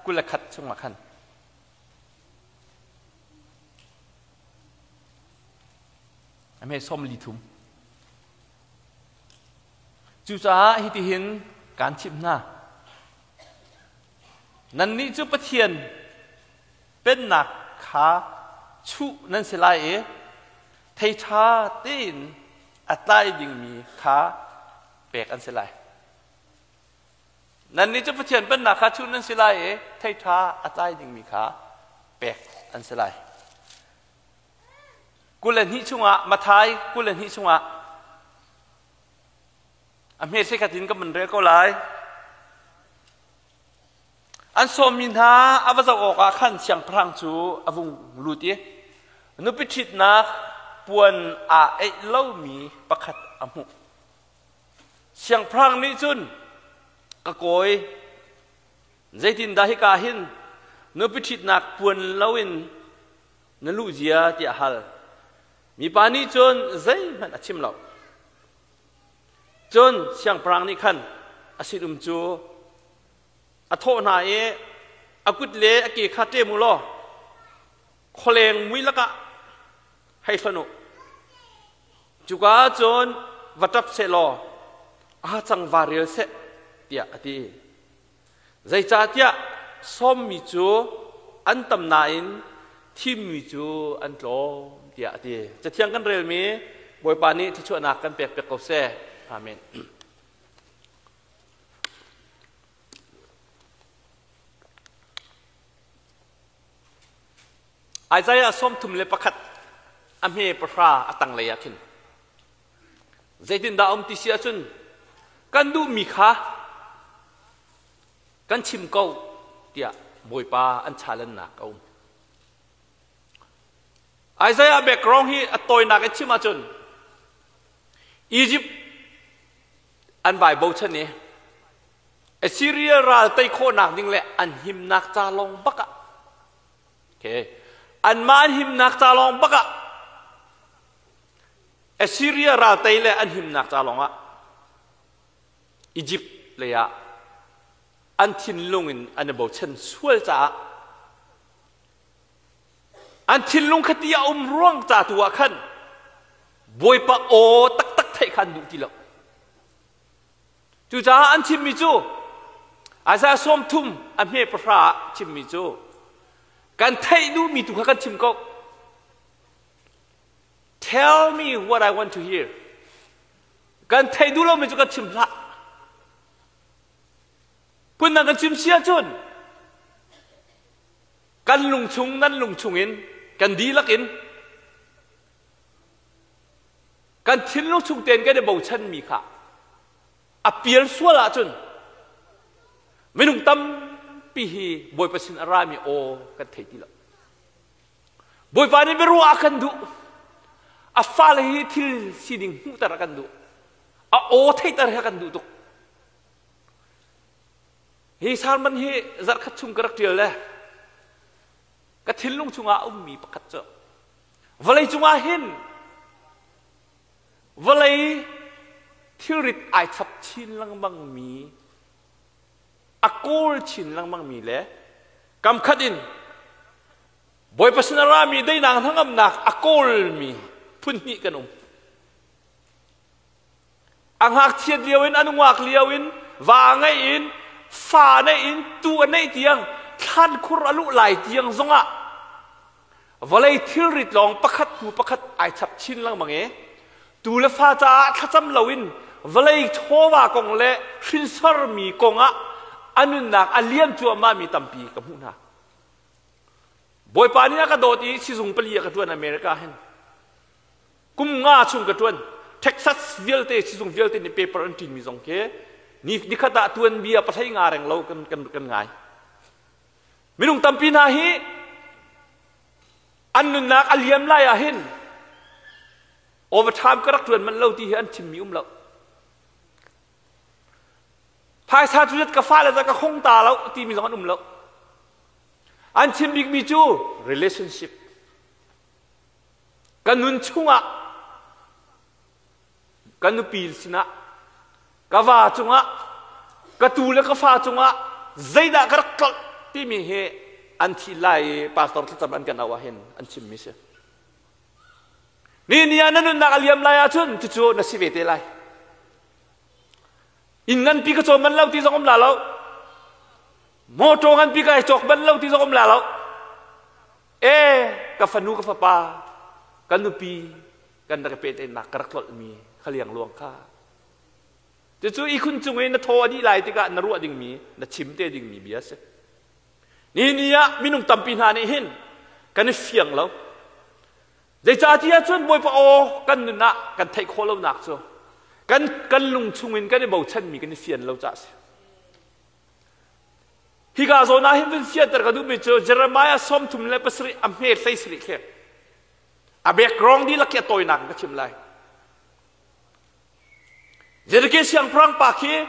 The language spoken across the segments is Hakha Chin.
21 chungah khan. A hme 43. Cucaah hitihin kaan chimh hna. Nannih cu Pathian pennak kha chuh nan si lai i thei ṭha tein a tlai dingmi kha pek an si lai. Nannih cu Pathian pennak kha chuh nan si lai i thei ṭha a tlai dingmi kha pek an si lai. 22 chungah Mathai 22 chungah a hme khat in ka man rel ko lai. An sawmmi hna a va zoh awkah khan siangpahrang cu a vung lut i nupi ṭhitnak puan aa eih lomi pakhat a hmuh. Siangpahrang nih cun, Ka kawi, zeitindah hika hin nupi ṭhitnak puan loin na luh zia tiah a hal. Mipa nih cun zeihmanh a chim lo. Cun siangpahrang nih khan a sinum cu a thawh hna i a kut le a ke kha ṭem u law khualeng mui lakah hei hlonh u. Cuka ah cun va ṭap seh law a cang va rel seh tiah a ti. Zeicahtiah sawmmi cu an tam nain thimmi cu an tlawm tiah a ti. Cathiang kan relmi Bawipa nih thluachuahnak kan pek piak ko seh. Amen. Isaiah 31 a hme pahra a tanglei ah khin zeitindah um ti si ahcun kan duhmi kha kan chim ko tiah Bawipa an chalannak a um. Isaiah background hi a tawinak i chim ahcun Egypt an vai bochan i Assyria ral tei khawhnak ding le an himnak ca lawng bak ah okay anmah an himnak ca lawng bak ah Assyria ral tei le an himnak ca lawng ah Egypt lei ah an thinlung in an i bochan sual caah an thinlung kha ti a um ruang ca tu ah khan Bawipa aw taktak theih kha an duh ti lo. Cucaah an chimmi cu Isaiah 30 a hme pahra ah chimmi cu kan theih duhmi tu kha kan chim ko. Tell me what I want to hear. Kan theih duh lomi cu kan chim hlah. Phundang kan chim si ahcun kan lungchung nan lungchung in kan dihlak in Kan thinlung chung tein kan i bochanmi kha a pial sual ahcun minung tampi hi Bawipa sin a rami aw kan thei ti lo. Bawipa nih biaruah a kan duh. A fale hi thil sining hmuhter a kan duh. A aw theihter hi a kan duh tuk. Hi sermon hi zarhkhat chung ka rak ṭial le ka thinlung chungah a ummi pakhat cu Vawlei cungah hin vawlei thilrit ai chap chin lengmang mi a kawl chin lengmang mi le kamkhat in Bawipa sin a rami deinak hnangamnak a kawlmi phun hnih kan um. A ngakchiat lio in a nungak lio in va ngeih in fa neih in tu a neih tiang thlankhur a luh lai tiang zongah vawlei thilrit lawng pakhat hnu pakhat ai chap chin lengmang i tu le fa caah thlacam loin vawlei chawva kong le hrinsormi kongah a nunnak a liam cuahmah mi tampi ka hmuh hna. Bawipa nih a ka dawt i sizung pali a ka ṭuan America hin. Kum nga chung ka ṭuan. Texas vialte sizung vialte nih paper an ṭinmi zong khi ni nikhat ah tuanbia pahlei nga reng lo kan kan kan ngai. Minung tampi hna hi an nunnak a liam lai ah hin overtime ka rak ṭuan manh lo ti hi an chimmi um lo. Phaisa cu ka fale ka khong ta lo timi zong an um lo. An chim bikmi cu relationship. Ka nun chungah ka nupi sinah ka va cungah ka tu le ka fa cungah zeidah ka rak tlolh. timi hi an thi lai i pastor thlacam an kan auh ahhin an chimmi si. Ni ni ah na nunnak a liam lai ahcun cucu na si ve te lai. Inn nganpi ka cawm bal lo ti zong um la lo. Motor nganpi ka i cawk bal lo ti zong um la lo. E ka fanu ka fapa ka nupi kan rak i pehtlaihnak ka rak tlolhmi kha liangluang kha. Cucu ihkhun cung i na thaw a dih lai tikah na ruah dingmi, na chim te dingmi bia a si. Ni ni ah minung tampi hna nih hin kan i fiang lo. Zeicahtiah cun Bawipa aw kan nun ah kan theih khawh lonak cu kan kan lung chungin kan i bochanmi kan i fian lo caah a si. Hika zawn ah hin vun fianter ka duhmi cu Jeremiah 37 a hme 17 thleng. A background dihlak khi a tawinak in ka chim lai. Zedekiah siangpahrang pa khi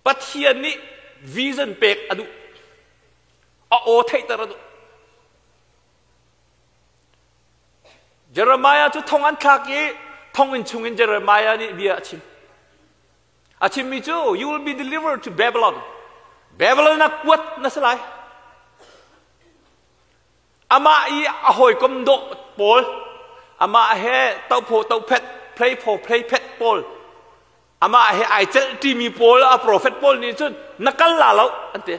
Pathian nih vision pek a duh. A aw theihter a duh. Jeremiah cu thong an thlak i thonginn chungin Jeremiah nih bia a chim. A chimmi cu you will be delivered to Babylon. Babylon ah kuat na si lai. Amah i a hawikom dawh pawl, amah he tohphaw tohphet, pheiphaw pheiphet pawl, amah he ai celhṭimi pawl, a profet pawl nih cun na kal la lo an ti.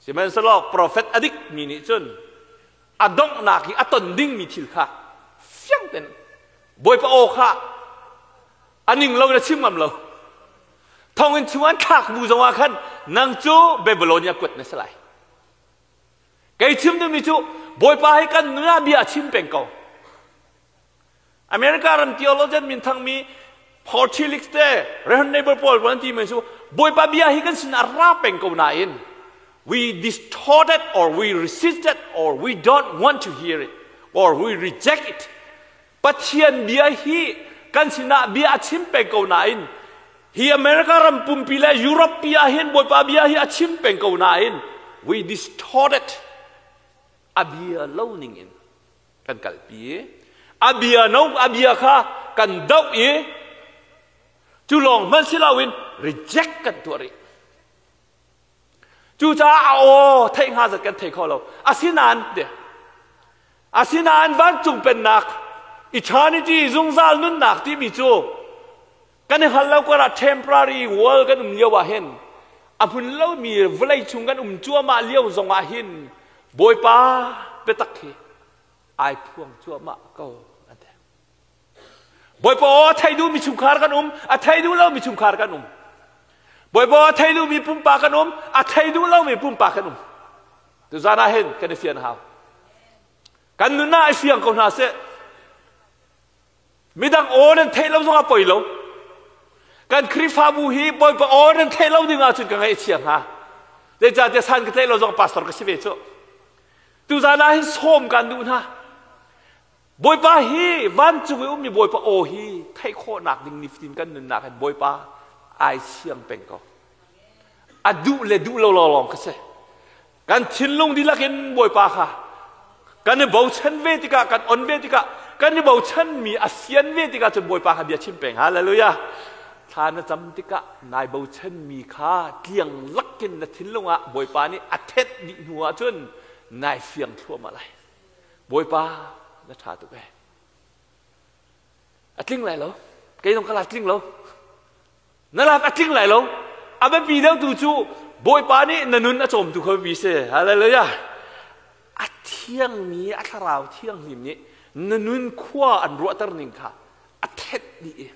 Sihmanhsehlaw profet a dikmi nih cun a donghnak i a ton dingmi thil kha fiang tein Bawipa aw kha a ning lo na chim ngam lo. Thonginn chung an thlak bu zongah khan nang cu Babylonia kuat na si lai. Kei chim duhmi cu Bawipa hi kan nun ah bia a chim peng ko. America ram theologian minthangmi Paul Tillich te Reinhard Niebuhr pawl an timi cu Bawipa bia hi kan sin ah ra peng ko nain we distorted or we resisted or we don't want to hear it or we reject it. Pathian bia hi kan sinah bia a chim peng ko nain hi America ram pumpi le Europe pi ah hin Bawipa bia hi a chim peng ko nain we distorted a bia lo ning in kan kalpi i a bia no a bia kha kan doh i cu lawng hmanh si loin reject kan tuah rih. Cucaah a aw theih hnga zat kan thei kho lo. Asinain asinain vancung pennak eternity zungzal nunnak timi cu kan i hngal lo karah temporary world kan um lio ah hin a hmun lomi vawlei chung kan um cuahmah lio zong ah hin Bawipa biatak hi ai phuang cuahmah ko an ti. Bawipa aw a thei duhmi chungkhar kan um, a thei duh lomi chungkhar kan um. Bawipa aw a thei duhmi pumpak kan um, a thei duh lomi pumpak kan um. Tuzan ah hin kan i fian hau. Kan nun ah i fiang ko hna seh. Midang aw nan theih lo zong ah poi lo. Kan Khrihfabu hi Bawipa aw nan theih lo ding ahcun ka ngaih a chia hnga. Zeicahtiah san ka tlaih lo zong pastor ka si ve cu. Tuzan ah hin sawm kan duh hna. Bawipa hi vancung i ummi Bawipa aw hi theih khawhnak ding nifatin kan nunnak hin Bawipa ai siang peng ko. A duh le duh lo lawng ka si. Kan thinlung dihlak in Bawipa kha kan i bochan ve tikah kan on ve tikah kan i bochanmi a sian ve tikah cun Bawipa kha bia chim peng. Hallelujah. Thla na cam tikah nai bochanmi kha tliang lakin na thinlung ah Bawipa nih a thenh dih hnu ahcun nai fiang thluahmah lai. Bawipa na ṭha tuk ee. A tling lai lo. Kei zong ka la tling lo. Na lak a tling lai lo. A biapi deuh tu cu Bawipa nih na nun a cawmtu kha biapi si. Hallelujah. A thiangmi a thlarau thianghlim nih na nun khua an ruahter ning kha a thenh dih i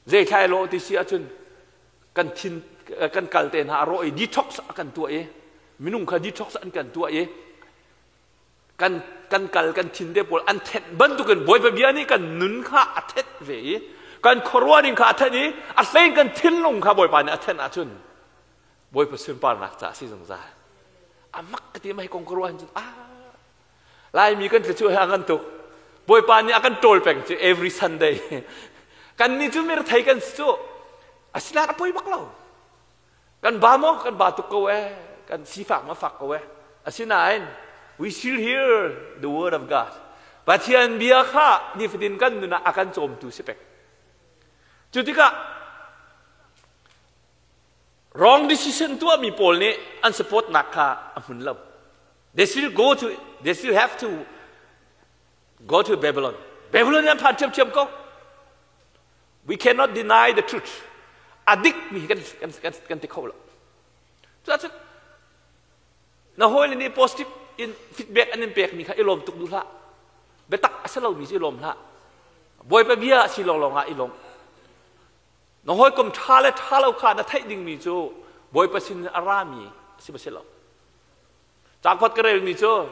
zei thlai lawh ti si ahcun kan thin kan kal te hna a rawh i detox a kan tuah i minung kha detox an kan tuah i kan kan kal kan thin te pawl an thenh bantukin Bawipa bia nih kan nun kha a thenh ve i kan khuaruah ning kha a thenh i a hlein kan thinlung kha Bawipa nih a thenh ahcun Bawipa sunparnak caah si zungzal a mak ka ti mai kong ka ruah hin cun ah Laimi kan tlu cu a ngan tuk Bawipa nih a kan ṭawl peng cu every Sunday kan nih cu mirethei kan si cu asinain a poi bak lo Kan ba maw? Kan ba tuk ko eh. Kan sifak ma fak ko eh. Asinain we still hear the word of God. Pathian bia kha nifatin kan nun ah a kan cawmtu si pek. Cu tikah Wrong decision tuahmi pawl nih an support nak kha a hmun lo. They still go to they still have to go to Babylon. Babylon an phan ṭhiamṭhiam ko. We cannot deny the truth. A dik mi kan kan kan kan ti kho lo. Cuacun na hawile nih positive in feedback an in pek mi kha i lawm tuk duh hlah. Biatak a si lomi cu i lawm hlah. Bawipa bia a si lawnglawng ah i lawm. Na hawikom ṭha le ṭha lo kha na theih dingmi cu Bawipa sin a rami a si ma si lo. Caangkhat ka relmi cu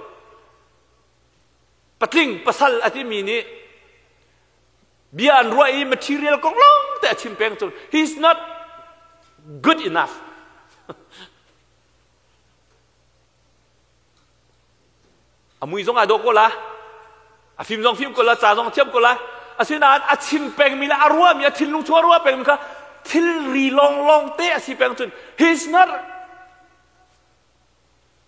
patling pasal a timi nih bia an ruah i material kong lawng te a chim peng cun he is not good enough. A mui zong aa dawh ko la. A fim zong fim ko la, ca zong thiam ko la. Asinain a chim pengmi le a ruahmi, a thinlung chung a ruah pengmi kha thilri lawnglawng te a si peng cun he is not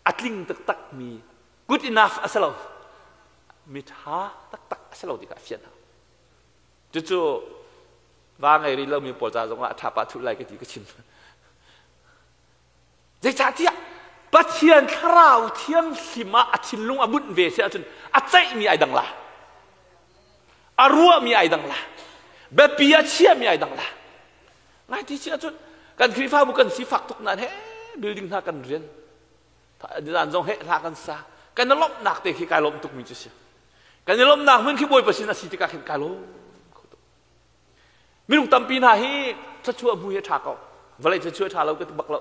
a tling taktakmi good enough a si lo. Mi ṭha taktak a si lo ti kha a fian hna. Cucu va ngei rih lomi pawl ca zongah a ṭha pah thuh lai ka ti ka chim. Zeicahtiah Pathian thlarau thianghlim ah a thinlung a bunh ve si ahcun a ceihmi ai dang la. A ruahmi ai dang la. Biapi a chiahmi ai dang la. Ngai ti si ahcun kan Khrihfabu kan sifak tuk nain he building hna kan rian zan zong he hla kan sa kan i lawmhnak te khi kai lawm tukmi cu si. Kan i lawmhnak hmun khi Bawipa sin a si tikah khin kai lawm kho tuk. Minung tampi hna hi thluachuah hmu hi a ṭha ko. Vawlei thluachuah ṭha lo ka ti bak lo.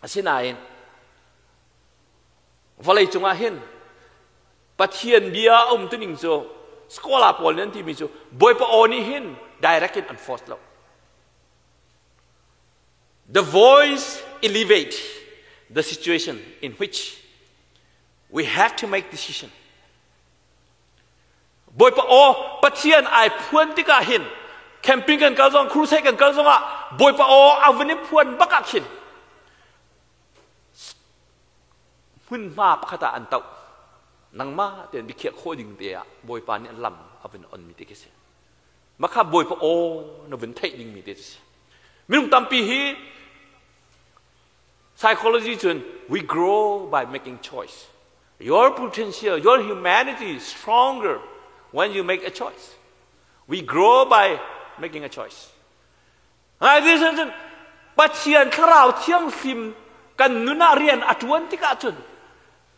Asinain vawlei cungah hin Pathian bia a um tuning cu scholar pawl nih an timi cu Bawipa aw nih hin direct in an force lo. The voice elevate the situation in which we have to make decision. Bawipa aw Pathian ai phuan tikah hin camping kan kal zong crusade kan kal zongah Bawipa aw a vun i phuan bak ah khin hmunhma pakhat ah an toh nangmah tein biakhiah khawh ding te ah Bawipa nih lam a vun on mi te khi si makha Bawipa aw na vun theih ding mi te si minung tampi hi Psychology cun we grow by making choice. Your potential, your humanity is stronger when you make a choice. We grow by making a choice. Ngai ti cun Pathian thlarau thianghlim kan nun ah rian a ṭuan tikah cun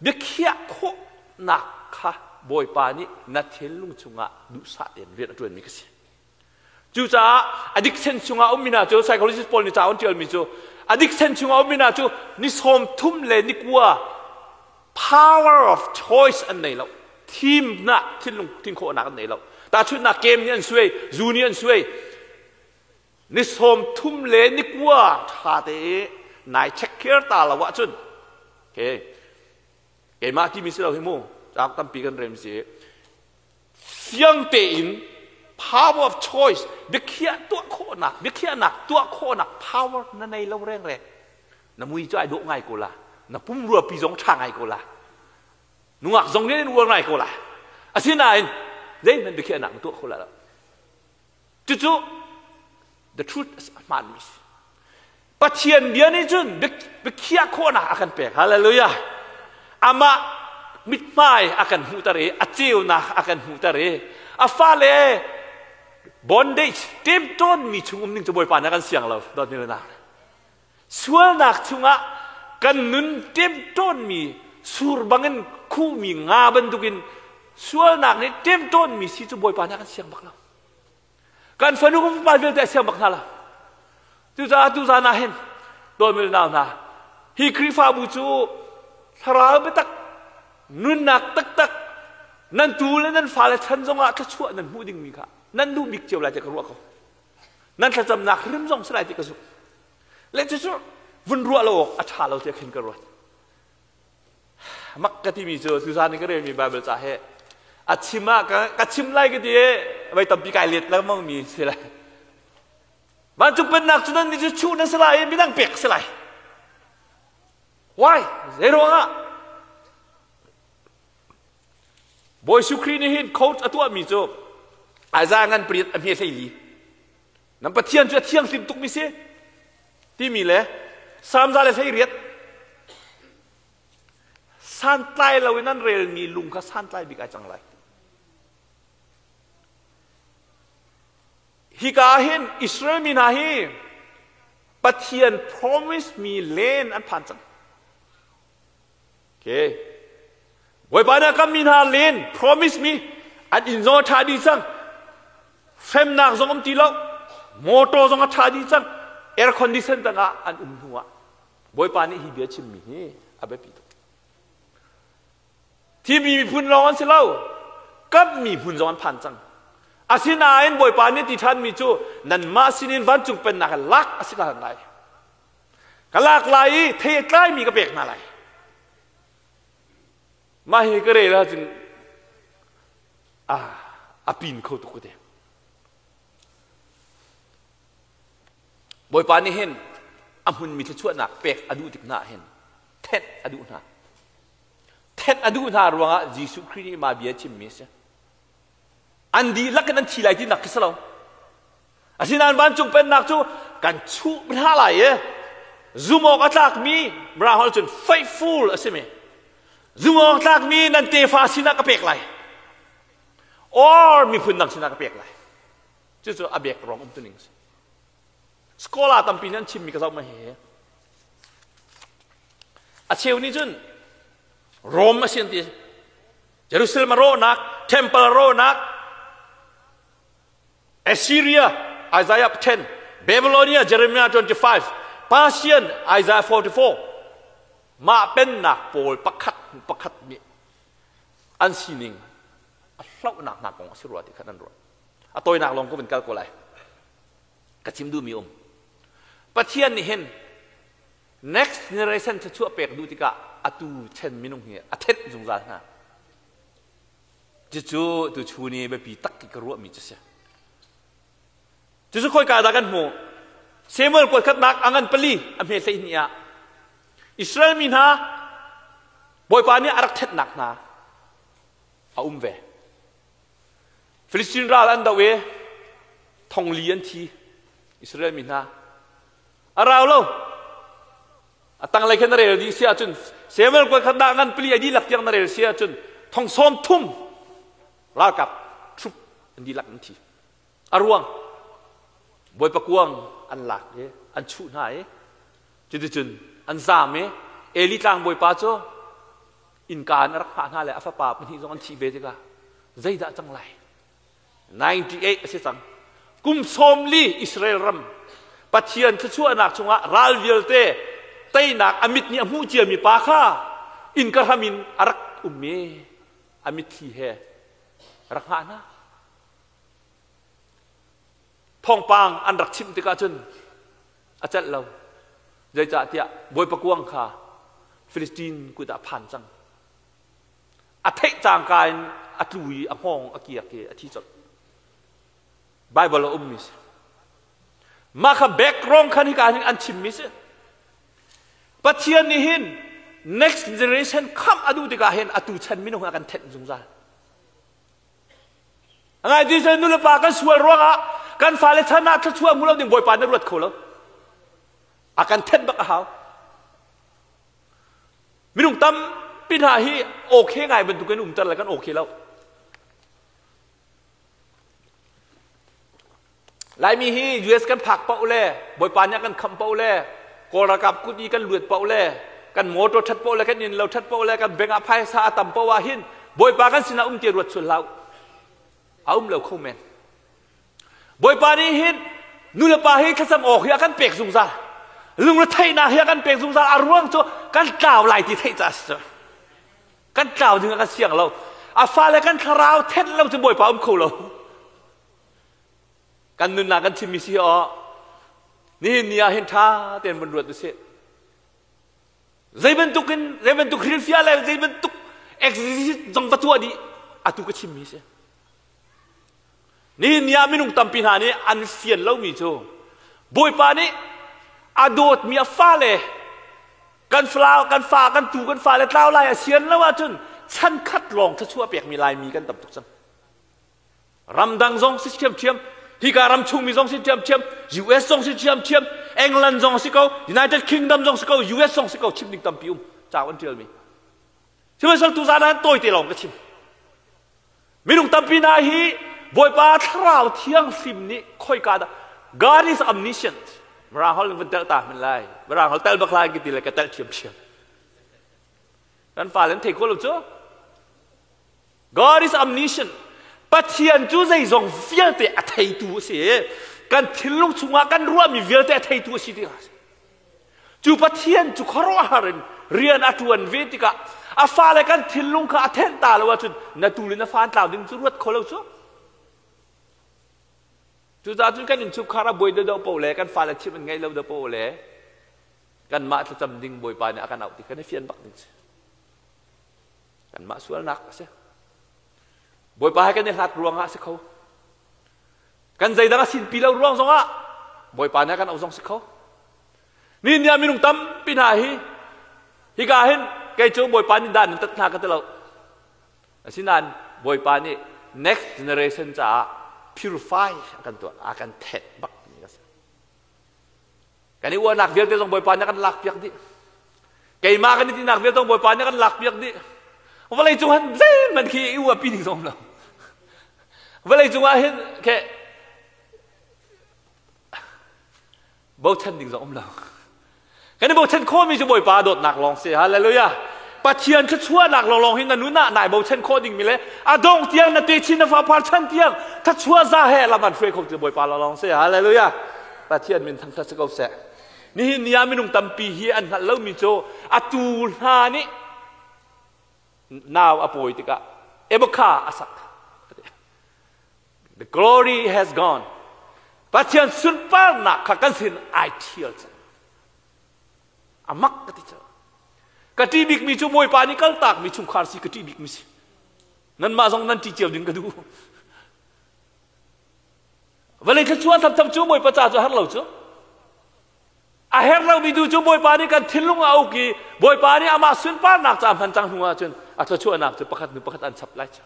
biakhiah khawhnak kha Bawipa nih na thinlung chungah duhsah tein rian a ṭuanmi ka si. Cucaah addiction chungah ummi hna cu psychologist pawl nih ca an ṭialmi cu addiction chungah ummi hna cu ni sawm thum le ni kua power of choice an nei lo. Thimnak thinlung thin khawhnak an nei lo. Tahchunhnak game nih an suai, zu nih an suai. Ni sawm thum le ni kua ṭha te i nai check care ta lo ahcun okay. Keimah timi si lo hi mu. Cauk tampi kan rem si. Fiang tein power of choice biakhiah tuah khawhnak biakhiahnak tuah khawhnak power na nei lo rengreng na mui cu ai dawh ngai ko la na pumrua pi zong ṭha ngai ko la nungak zong nih in uar ngai ko la asinain zeihmanh biakhiahnak na tuah kho la lo Cucu the truth is a hmaanmi si. Pathian bia nih cun biakhiah khawhnak a kan pek. Hallelujah. Amah mithmai a kan hmuhter i a ceunak a kan hmuhter i a fale bondage ṭemṭawnmi chung um ning cu Bawipa nih a kan siang lo. Dawtmi le nau. Sualnak chungah kan nun ṭemṭawnmi sur bangin khuhmi nga bantukin sualnak nih ṭemṭawnmi si cu Bawipa nih a kan siang bak lo. Kan fanu kan fapa vialte a siang bak hna lo. Cucaah tuzan ah hin dawtmi nau hna hi Khrihfabu cu thlarau biatak nunnak taktak nan tu le nan fale chan zongah thluachuah nan hmuh dingmi kha nan duh bik cio lai ti ka ruah ko. Nan thlacamnak hrim zong si lai ti ka zumh. Le cucu vun ruah lo awk a ṭha lo tiah khin ka ruat. Mak ka timi cu tuzan i ka relmi Bible ca he a chim ah ka chim lai ka ti i voi tampi kai let lengmang mi si lai. Vancung pennak cu nan nih cu chuh na si lai i midang pek si lai. Why? Zei ruangah? Bawi Jesuh Khrih nih hin coach a tuahmi cu Isaiah ngan pariat a hme 14. Nan Pathian cu a thianghlim tukmi si. Timi le Salm 118 santlai lo in an relmi lung kha santlai bik ai cang lai. Hika ah hin Israel mi hna hi Pathian promise mi len an phan cang. Okay. Bawipa nih a kammi hna len promise mi an inn zong a ṭha dih cang. Hremnak zong um ti lo. Motor zong a ṭha dih cang. Air condition tangah an um hnu ah Bawipa nih hi bia chimmi hi a biapi tuk. Thimi miphun lawng an si lo. Kammi hmun zong an phan cang. Asinain Bawipa nih ti ṭhanmi cu nanmah sinin vancung pennak lak a si lai. Ka lak lai i thei a tlaimi ka pek hna lai. Mah hi ka rel ahcun a pin kho tuk te. Bawipa nih hin a hmunmi thluachuahnak pek a duh tik hna hin thenh a duh hna. Thenh a duh hna ruangah Jesuh Khrih nih mah bia chimmi a si. An dihlak in an thi lai tinak khi si lo. Asinain vancung pennak cu kan chuh hna lai i zum awk a tlakmi Mirang holh cun faithful a simi zum awk tlakmi nan tefa sinah ka pek lai or miphun dang sinah ka pek lai. Cucu a bek ruang umtuning a si. Scholar tampi nih an chimmi ka zoh ma hi. A cheu nih cun Rome a si an ti. Jerusalem a rawhnak, temple a rawhnak, Assyria, Isaiah 10, Babylonia, Jeremiah 25, Persian, Isaiah 44. Mah pennak pawl pakhat pakhat nih an sining a hlohnak hna kong a si rua ti khan an ruah. A tawinak lawng ka vun kal ko lai. Ka chim duhmi um. Pathian nih hin next generation thluachuah pek duh tikah atu chen minung hi a thenh zungzal hna. Cucu tuchun i biapi tak i ka ruahmi cu si. Cucu khawika dah kan hmuh? Samuel kuatkhatnak a ngan pali a hme 12 ah Israel mi hna Bawipa nih a rak ṭhenhnak hna a um ve. Filistin ral an doh i thongli an thi Israel mi hna. A rau lo. A tanglei khin na rel dih si ahcun Samuel kuatkhatnak ngan pali a dihlak tiang na rel si ahcun thong sawm thum ralkap troop an dihlak an thi. A ruang Bawipa kuang an lak i an chuh hna i cuticun an zaam i Eli tlang bawipa cu innka in a rak hngah hna le a fapa pahnih zong an thih ve tikah zeidah cang lai 98 a si cang. Kum 40 Israel ram Pathian thluachuahnak chungah ral vialte teinak a mit nih a hmuh ciami pa kha innka hram in a rak um i a mitthli he rak hngah hna. Thawngpang an rak chimh tikah cun a celh lo. Zeicahtiah Bawipa kuang kha Philistine kut ah phan cang. A theih cangka in a tlu i a hngawng a kiak i a thi colh. Bible a ummi si. Mah kha background khan hika hin an chimmi si. Pathian nih hin next generation khamh a duh tikah hin atu chan minung a kan thenh zungzal. Ngai ti nu le pa kan sual ruangah kan fale chan ah thluachuah hmu lo ding Bawipa na ruat kho lo. A kan thenh bak a hau. Minung tampi hna hi okay ngai bantukin umter le kan okay lo. Laimi hi US kan phak paoh le Bawipa nih a kan khamh paoh le Kawl ralkap kut i kan luat paoh le kan motor ṭhat paoh le kan inn lo ṭhat paoh le kan bank ah phaisa a tam paoh ah hin Bawipa kan sinah um ti ruat sual hlah a um lo kho men. Bawipa nih hin nu le pa hi thlacam awk hi a kan pek zungzal. Lungretheihnak hi a kan pek zungzal. A ruang cu kan tlau lai ti theih caah si cu. Kan tlau ding ah kan siang lo. A fale kan thlarau thenh lo cu Bawipa um kho lo. Kan nunnak kan chimmi si aw. Nihin ni ah hin ṭha tein vun ruat usih. Zei bantuk in zei bantuk hrilhfiah le zei bantuk exercise zong va tuah dih atu ka chimmi si. Nihin ni ah minung tampi hna nih an fian lomi cu Bawipa nih a dawtmi a fale kan fla kan fa kan tu kan fale tlau lai a sian lo ahcun chan khat lawng thluachuah pekmi Laimi kan tam tuk cang. Ramdang zong si ṭhiamṭhiam, hika ram chungmi zong si ṭhiamṭhiam, US zong si ṭhiamṭhiam, England zong si ko, United Kingdom zong si ko, US zong si ko, chim ding tampi um. Ca an ṭialmi. Sihmanhsehlaw tuzaan ah tawite lawng ka chim. Minung tampi hna hi Bawipa Thlarau Thianghlim nih khoika dah God is omniscient. Mirang holh in vun telh ta hman lai. Mirang holh tel bak lai ka ti le ka telh ṭhiamṭhiam. Kan fale an thei kho lo cu. God is omniscient. Pathian cu zeizong vialte a theitu a si. Kan thinlung chungah kan ruahmi vialte a theitu a si ti Cu Pathian cu khuaruahhar in rian a ṭuan ve tikah a fale kan thinlung kha a thenh ta lo ahcun na tu le na fa an tlau ding cu ruat kho lo cu. Cucaah cun kan innchungkhar a buai deuhdeuh paoh le kan fale chimh an ngaih lo deuh paoh le kanmah thlacam ding Bawipa nih a kan auh ti kan i fian bak ding si. Kanmah sualnak a si. Bawipa he kan i hlat ruangah a si kho. Kan zeidang a sinpi lo ruang zongah Bawipa nih a kan auh zong si kho. Ni ni ah minung tampi hna hi hika hin kei cu Bawipa nih dan in tat hna ka ti lo. Asinain Bawipa nih next generation caah purify a kan tuah, a kan thet bak mi a si. Kan i uahnak vialte zong Bawipa nih a kan lakpiak dih. Keimah kan i tinak vialte zong Bawipa nih a kan lakpiak dih. Vawlei cung han zeihmanh khi i uahpi ding zong lo. Vawlei cung ah hin ke bochan ding zong um lo. Kan i bochan khawhmi cu Bawipa dawtnak lawng si. Hallelujah. Pathian thluachuahnak lawnglawng hi na nun ah nai bochan khawh dingmi le a dong tiang na techin na fapar chan tiang thluachuah za he lam an hruai kho ti Bawipa lawnglawng si. Hallelujah. Pathian min thangthat si ko seh. Nihin ni ah minung tampi hi an hngalh lomi cu atu hna nih nau a pawi tikah ebakha a sak. The glory has gone. Pathian sunparnak kha kan sin ai thial cang. A mak ka ti cang. Ka ṭih bikmi cu Bawipa nih kaltakmi chungkhar si ka ṭih bikmi si. Nanmah zong nan ṭih cio ding ka duh. Vawlei thluachuah thamtham cu Bawipa ca cu har lo cu. A herh lomi tu cu Bawipa nih kan thinlung a uk i Bawipa nih amah sunparnak ca hman cang hnu ahcun a thluachuahnak cu pakhat hnu pakhat an chap lai cu.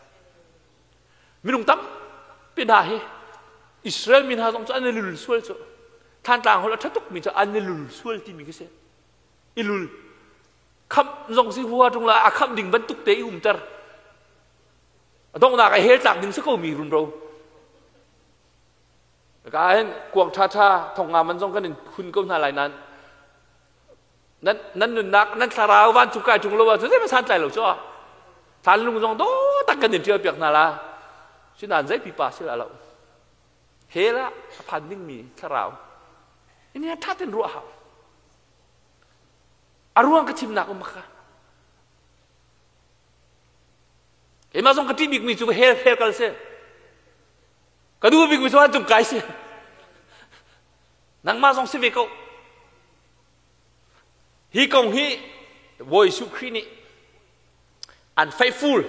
Minung tampi hna hi Israel mi hna zong cu an i lul sual cu. Thantlang holh a ṭha tukmi cu an i lul sual timi khi si. I lul. Khamh zong si hua ṭung la a khamh ding bantuk te i umter. A donghnak a hel tlak ding si ko mi runro. Ka hin kuang ṭhaṭha thong nga man zong kan in hun ko hna lai nain nan nan nunnak nan thlarau vancung kai ṭung lo ahcun zeihmanh santlai lo cu thlan lung zong dawh tak kan in ṭial piak hna la sinain zei pipa si la lo hell ah a phan dingmi thlarau ini ṭha ten ruah hau a ruang ka chimnak um kha keimah zong ka ṭih bikmi cu hell hell kal si ka duh bikmi cu vancung kai si nangmah zong si ve ko Hi kong hi Bawi Jesuh Khrih nih an faithful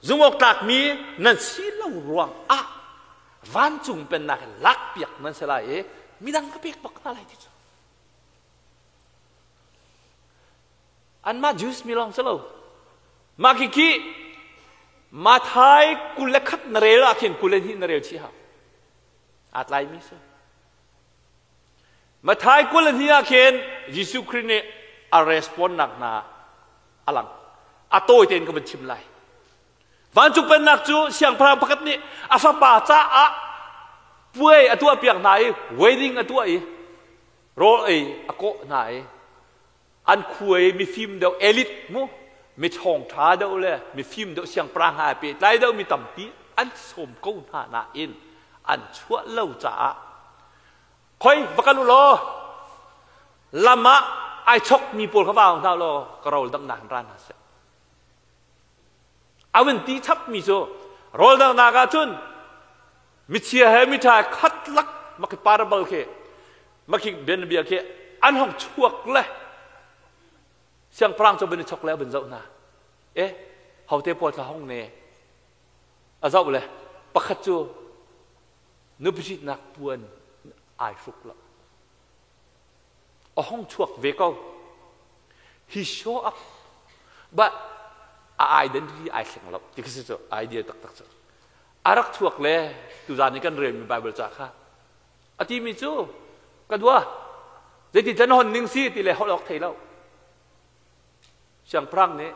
zumhawktlakmi nan si lo ruang ah vancung pennak in lakpiak nan si lai i midang ka pek bak hna lai ti cu. Anmah Jews mi lawng si lo. Mah khi Mathai 21 na rel ah khin 22 na rel chih hau. Aa tlaimi si. Matthai 22 ah khin Jesuh Khrih nih a respond-nak hna a lang. A tawi tein ka van chim lai. Vancung pennak cu siangpahrang pakhat nih a fapa caah puai a tuahpiak hna i wedding a tuah i rawl ei a kawh hna i an khua i mifim deuh elite mu mi ṭhawngṭha deuh le mifim deuh siangpahrang hna pehtlai deuh mi tampi an sawm ko hna nain an chuah lo caah khoi va kal u law lam ah ai chokmi pawl kha vau hna law ka rawl damnak in ra hna seh a vun ti chapmi cu rawl danghnak ah cun michia he miṭha khat lak makhi parable khi makhi bianabia khi an hong chuak le siangpahrang cu van i chok le a vun zoh hna e hote pawl thla hong ne a zoh le pakhat cu nupiṭhitnak puan ai hruk lo a hong chuak ve ko he show up but a identity ai thleng lo ti khi cu idea taktak cu a rak chuak le tuzan i kan relmi Bible ca kha a timi cu ka dua. Zeiti can hon ning si ti le holh awk thei lo. Siangpahrang nih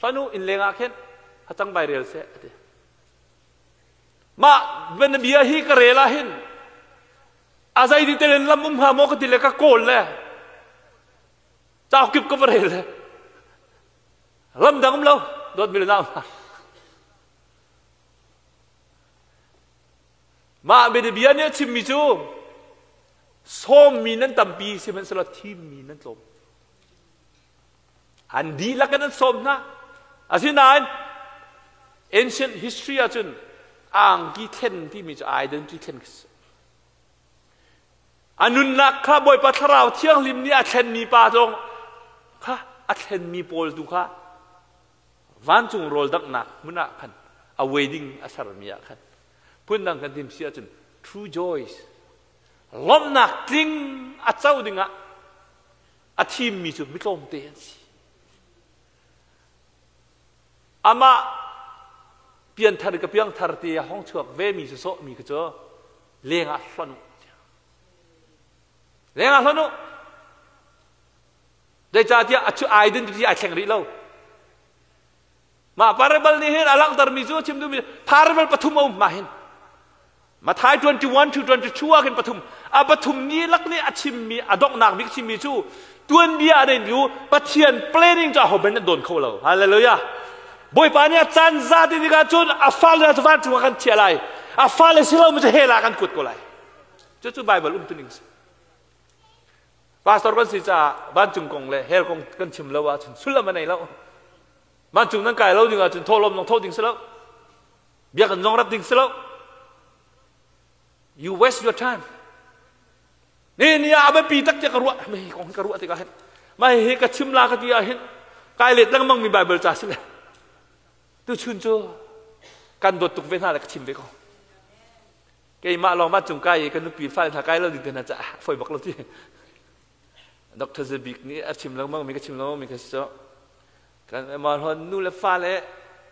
hlanu inn leng ah khin hacang vai rel seh a ti. Mah bia hi ka rel ah hin a zei ti telin lam um hnga maw ka ti le ka kawl le cauk kip ka va rel le lam dang um lo dawt mi le nau hna. Mah bianabia nih a chimmi cu sawmmi nan tampi sihmanhsehlaw thimmi nan tlawm. An dihlak in an sawm hna. Asinain ancient history ahcun angki thlen timi cu identity thlen khi si. A nunnak kha Bawipa Thlarau Thianghlim nih a thlenmi pa zong kha a thlenmi pawl tu kha vancung rawl danghnak hmun ah khan a wedding a sermi ah khan phundang kan tim si ahcun true joys lawmhnak tling a co dingah a thimmi cu mi tlawmte an si. Amah pianthar ka piangthar ti a hong chuak ve mi sawsawh mi kha cu leng ah hlonh u. Leng ah hlonh u. Zeicahtiah a cu identity ai thleng rih lo. Mah parable nih hin a langhtermi cu chim duhmi parable pathum a um mah hin. Matthai 21 to 22 ah khin pathum a pathum ni lak nih a chimmi a donghnak bik chimmi cu tuanbia a neimi cu Pathian planning cu aho ben an dawn kho lo. Hallelujah. Bawipa nih a caan za ti tikah cun a fale cu vancung ah kan chiah lai. A fale si lo mi cu hell ah kan kuat ko lai. Cucu Bible umtuning si. Pastor kan si caah vancung kong le hell kong kan chim lo ahcun sullam a nei lo. Vancung nan kai lo ding ahcun thawhlawm zong thawh ding si lo. Biakinn zong rat ding si lo. You waste your time. Ni ni ah a biapi tak tiah ka ruah. Mei kong ka ruah tikah hin. Mai hi ka chim la ka ti ah hin kai let lengmang mi Bible ca si le. Tu chun cu kan dawt tuk ve hna le ka chim ve ko. Keimah lawng vancung kai i ka nupi fale hna kai lo ding te hna caah foi bak lo ti. Dr. Zabik nih a chim lengmang mi ka chim lengmang mi ka si cu. Kan mah hon nu le fale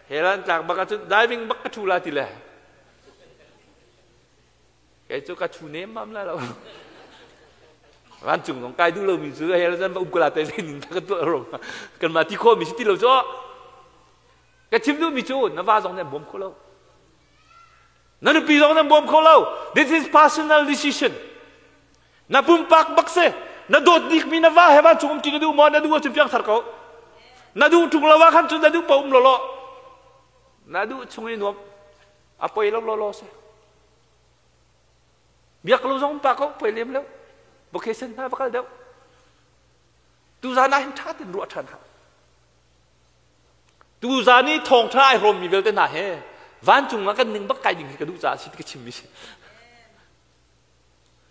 he lan tlak bak ahcun diving bak ka thu la ti le. Kei cu ka thu nem mam la lo. Vancung zong kai duh lomi cu he zan va um ko la te nin ka tuah ro. Kan ma ti kho mi si ti lo cu. Ka chim duh mi cu na va zong nih an bawm kho lo. Na nupi zong nan bawm kho lo. This is personal decision. Na pumpak bak si. Na dawt bikmi na va he vancung um ti na duh maw? Na duh ahcun piangthar ko. Na duh ṭung lo ah khan cun na duh paoh um lawlaw. Na duh chung i nuam. A poi lo lawlaw si. Biak lo zong pa ko poi lem lo. Vocation hna va kal deuh. Tuzan ah hin ṭha tein ruah ṭhan hau. Tuzan i thawngṭha ai hrawmmi vialte hna he vancung ah kan ning bak kai ding hi ka duh caah si ti ka chimmi si.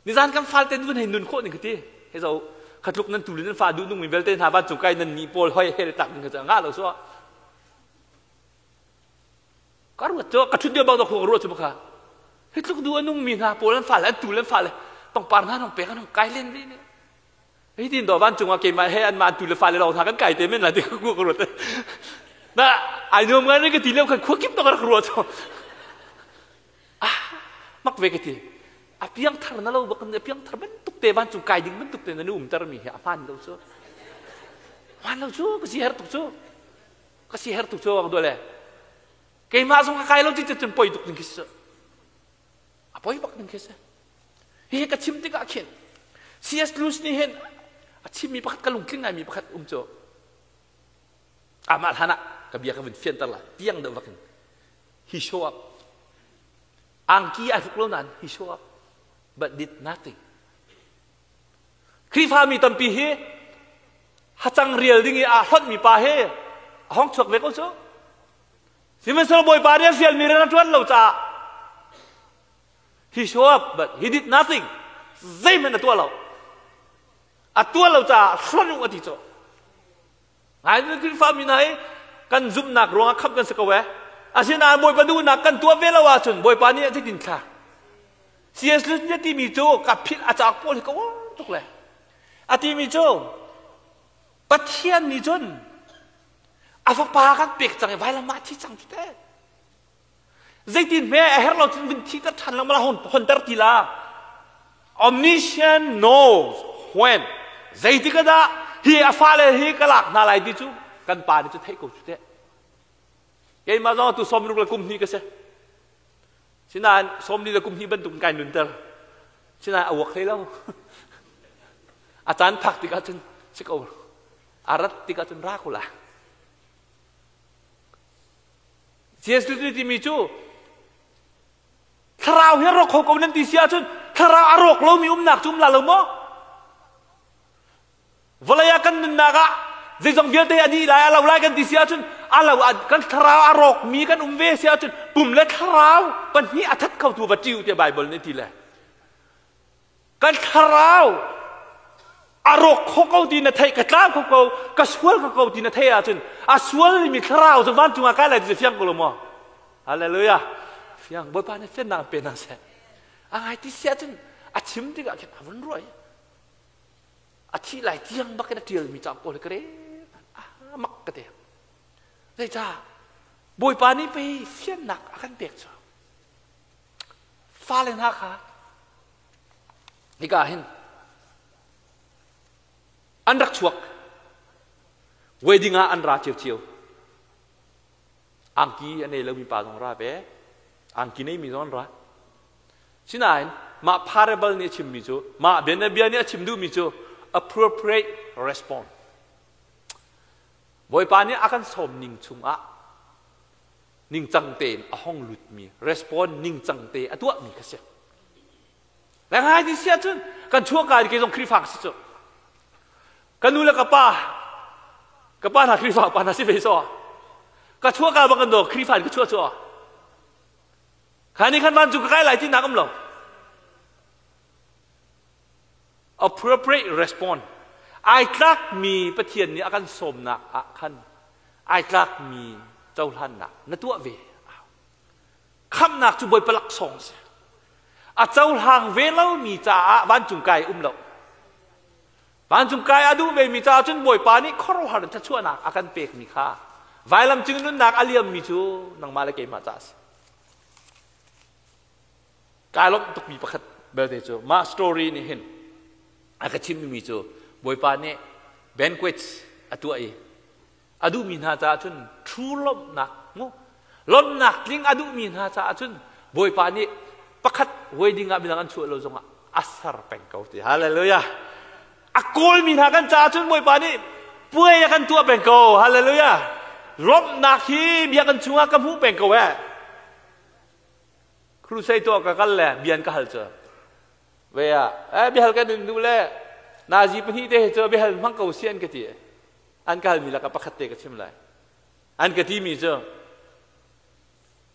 Nizan kan falte vun hei nun khawh ning ka ti. Hei zo khatluk nan tulin nan fa duh nungmi vialte hna vancung kai nan ni pawl hoi hel tak ding ka ngah lo so. Ka ruat cu ka ṭhut deuh bak ka ruat cu baka. Hi tluk duh a nungmi hna pawl an fale an tu le an fale pangpar hna nong pek an hong kai len ve ne. Hi tin do vancung ah keimah he anmah tu le fale lawng hna kan kai te men la ti ka ka ruat. Na ai nuam ngai ne ka ti leo khan khua kip to ka rak ruat cho. Ah mak ve ka ti. A piang thar na lo bak a piang thar bantuk te vancung kai ding bantuk te na nu umter mi hi a hmaan lo cu. Hmaan lo cu ka si her tuk cu. Ka si her tuk cu wang dole. Keimah zong ka kai lo ti cun poi tuk ding khi si. A poi bak ding khi si. Hihi ka chim tikah khin C.S. Lewis nih hin a chimmi pakhat ka lungtling ngaimi pakhat um cu amah hlan ah ka bia ka vun fianter la tiang deuh vakin he show up angki ai hruk lo nain he show up but did nothing Khrihfami tampi hi hacang rial ding i aa hlonhmi pa hi a hong chuak ve ko cu sihmanhsehlaw Bawipa nih a fialmi rian a ṭuan lo caah He show up but he did nothing. Zeihmanh a tuah lo. A tuah lo caah hlonh u a ti cu. Ngai Khrihfa mi hna hi kan zumhnak ruangah khamh kan si ko eh. Asinain Bawipa duhnak kan tuah ve lo ahcun Bawipa nih a zeitin thla. C.S. Lewis nih a timi cu ka philh a cauk pawl hi ka uar tuk le. A timi cu Pathian nih cun a fapa kan pek cang i vailam ah thi cang cu teh. Zeitin hme a herh lo cun vun thiter ṭhan lengmang la honter ti la. Omniscient knows When zeitik ah dah hi a fale hi ka lak hna lai ti cu kan pa nih cu theih ko cu teh. Keimah zong tu sawm ruk le kum hnih ka si. Sinain sawmli le kum hnih bantuk in kai nunter. Sinain a uak hlei lo. A caan phak tikah cun si ko. A rat tikah cun ra ko la. Jesuh timi cu thlarau hi a rawk kho ko nan ti si ahcun thlarau a rawk lomi umnak cu um la lo maw? Vawlei ah kan nunnak ah zeizong vialte a dih lai a lo lai kan ti si ahcun a lo kan thlarau a rawkmi kan um ve si ahcun pum le thlarau pahnih a that khotu va ṭiu tiah Baibal nih ti le kan thlarau a rawk kho ko ti na theih ka tlau kho ko ka sual kho ko ti na theih ahcun a sualmi thlarau cu vancung ah kai lai ti fiang ko lo maw hallelujah fiang bawipa nih fiannak pe hna seh a ngai ti si ahcun a chim tikah khin a vun ruah i a thih lai tiang bak in a ṭialmi cauk pawl hi ka rel a mak ka ti zeicah bawipa nih pei fiannak a kan pek cu fale hna kha hika hin an rak chuak wedding ah an ra cio angki a nei lomi pa zong ra ve angki neimi zong an ra Sinain mah parable nih a chimmi cu mah bianabia nih a chim duhmi cu appropriate response. Bawipa nih a kan sawm ning chungah ningcang tein a hong lutmi respond ningcang te a tuahmi kha si. Le ngai ti si ahcun kan chuahka in kei zong Khrihfa ka si cu. Ka nu le ka pa ka pa hna Khrihfa pa hna si ve so. Ka chuahka bang kan do Khrihfa in ka chuah cu. Kha nih khan vancung ka kai lai ti nak um lo. Appropriate response. Ai tlakmi Pathian nih a kan sawmnak ah khan ai tlakmi cohlannak na tuah ve. Khamnak cu Bawipa laksawng si. A cohlang ve lomi caah vancung kai um lo. Vancung kai a duh vemi caah cun Bawipa nih khuaruahhar in thluachuahnak a kan pekmi kha vailam cung nunnak a liammi cu nangmah le keimah caah a si. Kai lawmh tukmi pakhat belte cu mah story nih hin a ka chimmi cu Bawipa nih banquets a tuah i a duhmi hna caah cun true lawmhnak mu lawmhnak tling a duhmi hna caah cun Bawipa nih pakhat wedding ah midang an chuah lo zongah a ser peng ko ti hallelujah a kawlmi hna kan caah cun Bawipa nih puai a kan tuah peng ko hallelujah lawmhnak hi biakinn chungah ka hmuh peng ko eh crusade tuah ka kal le bian ka hal cu ve ah eh biahal kan in duh le nazi pahnih te cu biahal hmang ko si an ka ti An ka halmi lakah pakhat te ka chim lai. An ka timi cu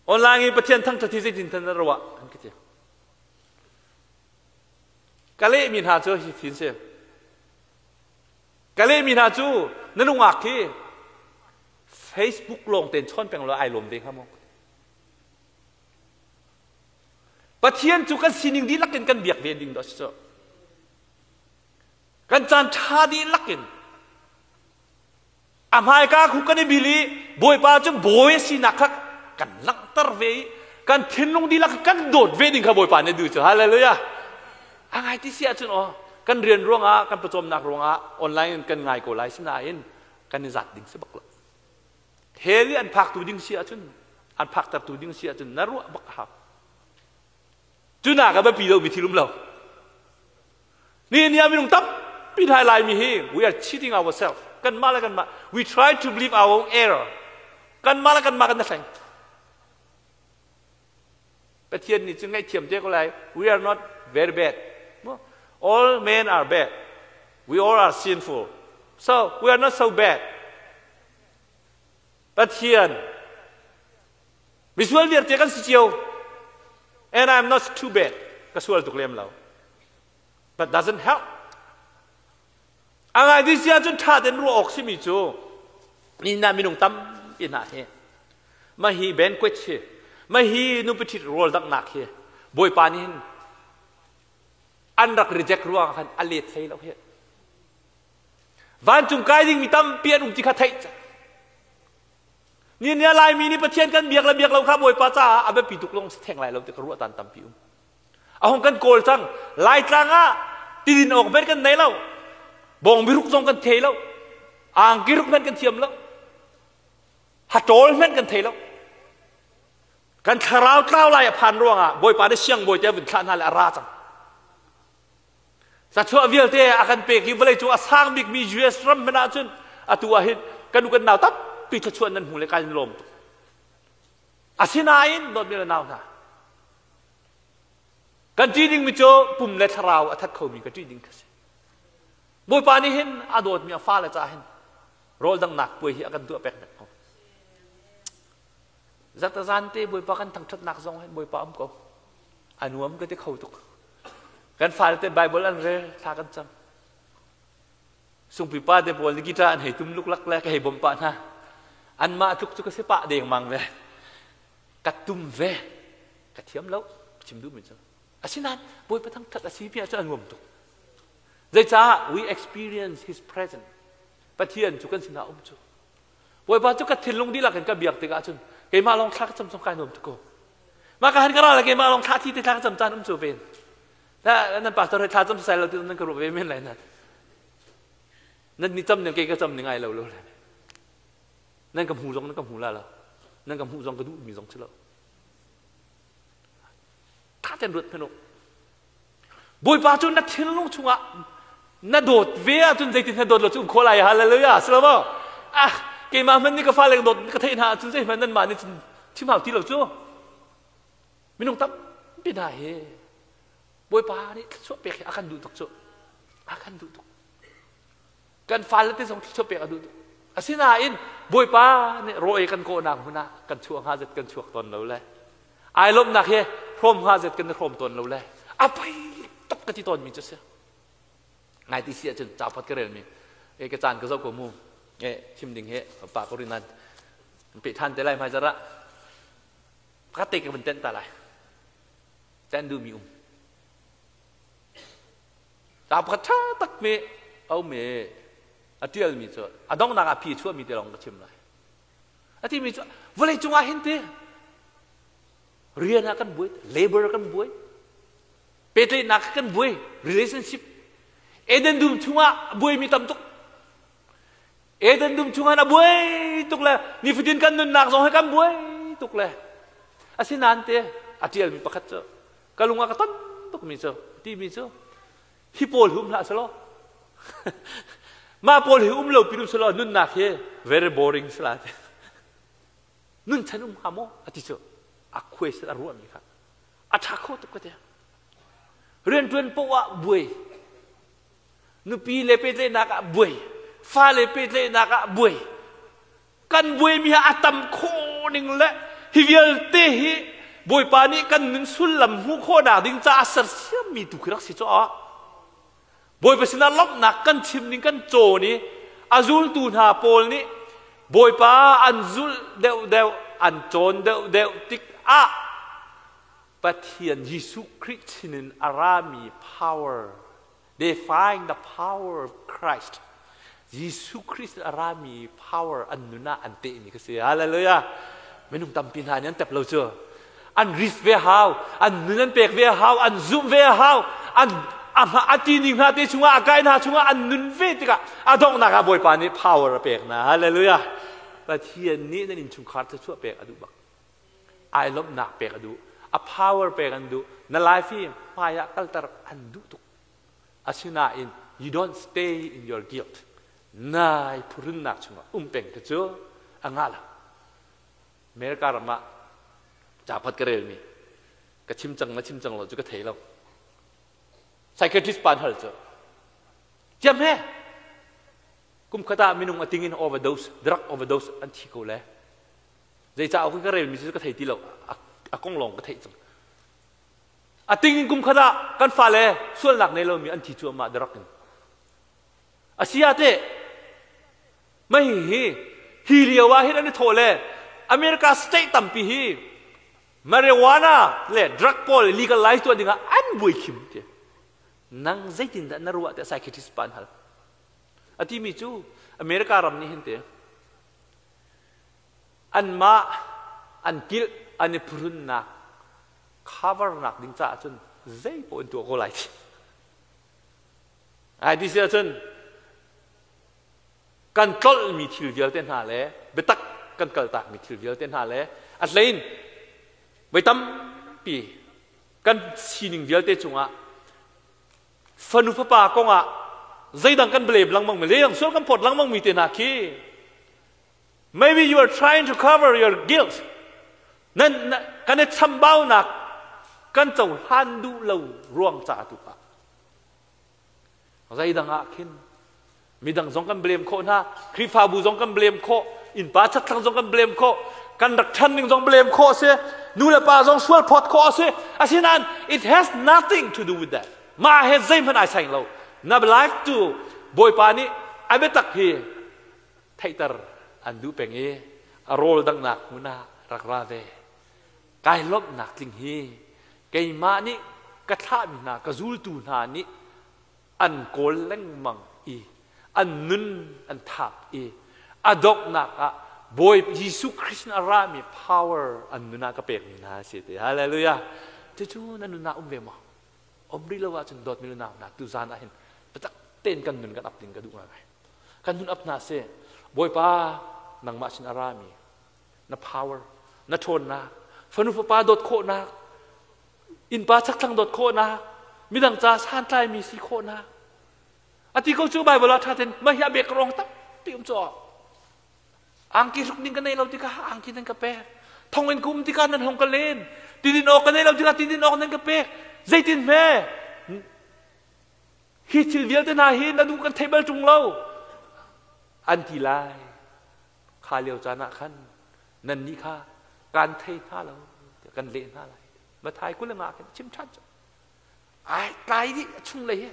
online i Pathian thangṭhat hi zeitin na ruah an ka ti. Ka lehmi hna cu hi thin si. Ka lehmi hna cu na nungak khi Facebook lawng tein chawn peng law ai lawm ve hnga maw? Pathian cu kan sining dihlak in kan biak ve ding dah si cu. Kan caan ṭha dihlak in a hmaika khu kan i bil i Bawipa cu bawi a sinak kha kan langhter ve i kan thinlung dihlak kan dawt ve ding kha Bawipa nih a duh cu. Hallelujah. A ngai ti si ahcun aw kan rian ruangah kan pawcawmnak ruangah online in kan ngai ko lai sinain kan i zat ding si bak lo. Hell i an phaktu ding si ahcun an phaktertu ding si ahcun na ruah bak a hau. Cunak a biapi lomi thil um lo. Nihin ni ah minung tampi hna Laimi hi we are cheating ourselves. Kanmah le kanmah we try to believe our own error. Kanmah le kanmah kan hleng. Pathian nih cun ngaihthiam te ko lai. We are not very bad. All men are bad. We all are sinful. So we are not so bad. Pathian misual vialte kan si cio. And I'm not too bad. Ka sual tuk lem lo. But doesn't help. A ngai ti si ahcun ṭha tein ruah awk simi cu ni na minung tampi hna hi mah hi banquet hi mah hi nupi ṭhit rawl danghnak hi Bawipa nih hin an rak reject ruangah khan a let hlei lo hi vancung kai dingmi tampi an um ti kha theih ni ni Laimi nih Pathian kan biak le biak lo kha Bawipa caah a biapi tuk lawng si theng lai lo ti ka ruah tan tampi um A hung kan kawl cang. Laitlang ah tidin awk bet kan nei lo. Bawng biruk zong kan thei lo. Angki ruk hmanh kan thiam lo. Hatawl hmanh kan thei lo. Kan thlarau tlau lai a phan ruangah Bawipa nih siangbawi te a vun thlah hna le a ra cang. Cachuah vialte a kan pek i vawlei cung a sang bikmi US ram hmanh ahcun atu ah hin kan u kan nau tampi thluachuah nan hmu le kai lawm tuk. Asinain dawtmi le nau hna kan ṭih dingmi cu pum le thlarau a that khomi ka ṭih ding kha si. Bawipa nih hin a dawtmi a fale caah hin rawl danghnak puai hi a kan tuah pek ko. Zarhtazan te Bawipa kan thangṭhatnak zong hin Bawipa um ko. A nuam ka ti kho tuk. Kan fale te Bible an rel, thla kan cam. Sungpi pa te pawl nih guitar an hei tum luklak le ka hei bawmh pah hna. Anmah tluk cu ka si pah dengmang ve. Ka tum ve. Ka thiam lo. Chim duhmi cu. Asinain Bawipa thangṭhat a si pi ahcun a nuam tuk. Zeicah we experience his presence. Pathian cu kan sinah um cu. Bawipa cu ka thinlung dihlak in ka biak tikah cun keimah lawng thla ka cam zong kai nuam tuk ko. Mah ka han ka ra le keimah lawng thla thi te thla ka cam caan um cu ven. Na nan pastor he thla cam sai lo ti nan ka ruah ve men lai nan. Nan ni cam ning kei ka cam ning ai lo lo le. Nan ka hmu zong nan ka hmu la lo. Nan ka hmuh zong ka duh mi zong si lo. Tha ten ruat hmanh u. Bawipa cu na thinlung chungah na dawt ve ahcun zeitin na dawt lo cu um khawh lai hallelujah si lo maw ah keimah hmanh nih ka fale dawt ka theih hna ahcun zeihmanh nanmah nih cun chim hau ti lo cu minung tampi hna hi Bawipa nih thluachuah pek hi a kan duh tuk cu a kan duh tuk kan fale te zong thluachuah pek a duh tuk asinain Bawipa nih raw kan kawhnak hmun ah kan chuah hnga zet kan chuak tawn lo le ai lawmhnak hi hrawm hnga zet kan i hrawm tawn lo le a poi tuk ka ti tawnmi cu si ngai ti si ahcun ca pakhat ka relmi e ka caan ka zoh ko mu e chim ding he pa ko rin nan pe than te lai hmai zarah pakhat te ka vun tenh ta lai ten duhmi um ca pakhat ṭha tak mi a um i a ṭialmi cu a donghnak ah phi chuahmi te lawng ka chim lai A timi cu vawlei cungah hin ti rian ah kan buai, labor kan buai, pehtlaihnak kan buai, relationship. Eden dum chungah buaimi tam tuk. Eden dum chungah a buai tuk le nifatin kan nunnak zong hi kan buai tuk le asinain te a ṭialmi pakhat cu ka lung ah ka ton tukmi cu timi cu hi pawl hi um hlah selaw mah pawl hi um lo pin um selaw nunnak hi very boring sala ti nun chan um hnga maw ati cu a khuai sel a ruahmi kha a ṭha kho tuk ka ti rianṭuan poah ah buai nupi le pehtlaihnak ah buai fale pehtlaihnak ah buai kan buaimi hi a tam khawh ning le hi vialte hi Bawipa nih kan nun sullam hmuh khawhnak ding caah sersiammi tu khi rak si caw. Bawipa sinah lawmhnak kan chim ning kan cawn i a zultu hna pawl nih Bawipa an zulh deuhdeuh an cawn deuhdeuh tikah Pathian Jesuh Khrih sinin a rami power They find the power of Christ. Jesuh Christ a rami power an nun ah an tehmi ka si. Hallelujah. Minung tampi hna nih an tep lo cu. An risk ve hau, an nun an pek ve hau, an zumh ve hau, an a ti ning hna te chungah a kai hna chungah an nun ve tikah a donghnak ah Bawipa nih power a pek hna. Hallelujah. Pathian nih nan innchungkhar thluachuah pek a duh bak. Ai lawmhnak pek a duh. A power pek an duh. Na life hi hmai ah kalter an duh tuk. Asinain you don't stay in your guilt. Nai phurunnak chungah um peng te cu a ngah lo. America ram ah caphat ka relmi ka chim cang na chim cang lo cu ka thei lo. Psychiatrist pa an hal cu. Ciam he kum khat ah minung a ting in overdose drug overdose an thi ko le Zeicah ka relmi cu ka thei ti lo. A kong lawng ka theih cang. A ting in kum khat ah kan fale sualnak nei lomi an thi cuahmah darak in. A si ah teh mei hi hi lio ah hin an i thawh le America state tampi hi marijuana le drug pawl legalize tuah dingah an buai khim ti. Nang zeitindah na ruah tiah psychiatrist pa an hal. A timi cu America ram nih hin te Anmah an kilh an i phuhrunnak covernak ding caah cun zei paoh an tuah ko lai ti. Ai ti si ahcun Kan tlolhmi thil vialte hna le biatak kan kaltakmi thil vialte hna le a hlein voi tampi kan sining vialte cungah fanu fapa kongah zeidang kan blame lengmang mi leidang sual kan phawt lengmang mi te hna khi. Maybe you are trying to cover your guilt. Nan kan i chambaunak kan cohlan duh lo ruang ca tu ah zeidang ah khin midang zong kan blame khawh hna, Khrihfabu zong kan blame khawh, innpa chakthlang zong kan blame khawh, kan rak ṭhan ning zong blame khawh si, nu le pa zong sual phawt khawh a si. Asinain it has nothing to do with that. Mah he zeihmanh ai saing lo. Na life tu Bawipa nih a biatak hi theihter an duh peng i a rawl danghnak hmun ah rak ra ve. Kai lawmhnak tling hi keimah nih ka thlahmi hna, ka zultu hna nih an kawl lengmang i an nun an thap i a donghnak ah Bawi Jesuh Christ a rami power an nun ah ka pekmi hna a si ti. Hallelujah. Cucu na nun ah um ve maw? Um rih lo ahcun dawtmi nunau hna, tu zan ah hin biatak tein kan nun kan ap ding ka duh ngai. Kan nun ap hna seh. Bawipa, nangmah sin a rami na power, na ṭhawnnak, fanu fapa dawt khawhnak, innpa chakthlang dawt khawhnak, midang ca santlaimi si khawhnak. Ati ko cu Bible ah ṭha ten mah hi a bek rong tampi um caw. Angki hruk ding ka nei lo tikah angki nan ka pek. Thong in ka um tikah nan hong ka len. Tidin awk ka nei lo tikah tidin awk nan ka pek. Zeitin hme hi thil vialte hna hi na duh kan thei bal ṭung lo an ti lai. Kha lio caan ah khan nannih kha kan thei hna lo, kan leh hna lai. Mathai 25 khin chim ṭhan cu. Ai tlai dih a chung lei hi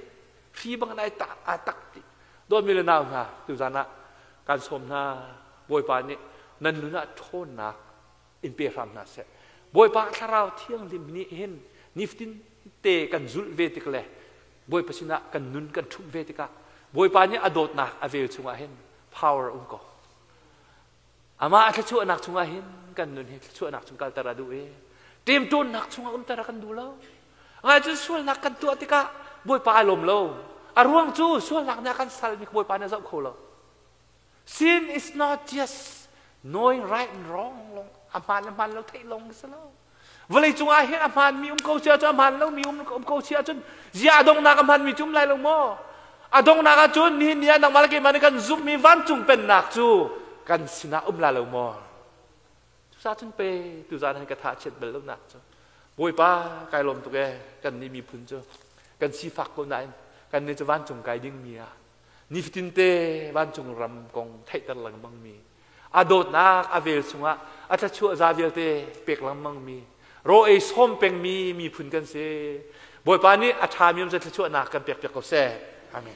hri bang in ai tak ai tak dih. Dawtmi le nau hna, tuzan ah kan sawm hna. Bawipa nih nan nun ah ṭhawnnak in pe hram hna seh. Bawipa Thlarau Thianghlim nih hin nifatin te kan zulh ve tik le Bawipa sinah kan nun kan ṭhumh ve tikah Bawipa nih a dawtnak a vel chungah hin power um ko. Amah a thluachuahnak chungah hin kan nun hi thluachuahnak chung kalter a duh i ṭemṭawnnak chungah umter a kan duh lo. Ngai cun sualnak kan tuah tikah Bawipa ai lawm lo. A ruang cu sualnak nih a kan salmi Bawipa nih a zoh kho lo. Sin is not just knowing right and wrong long, a hmaan le hmaan lo theih lawng si lo. Vawlei cung ah hin a hmaanmi um ko si ahcun, a hmaan lomi um ko si ahcun, zia a donghnak a hmaanmi cu um lai lo maw? A donghnak ahcun nihin ni ah nangmah le keimah nih kan zumhmi vancung pennak cu kan sinah um la lo maw? Cucaah cun pe tuzaan hin ka tha chiat bal lonak cu Bawipa kai lawm tuk ee. Kan nih miphun cu kan sifak ko nain kan nih cu vancung kai dingmi ah nifatin te vancung ram kong theihter lengmang mi, a dawtnak a vel chungah a thluachuah za vialte pek lengmang mi, raw ei sawm pengmi miphun kan si. Bawipa nih a ṭhami um thluachuahnak kan pek piak ko seh. Amen.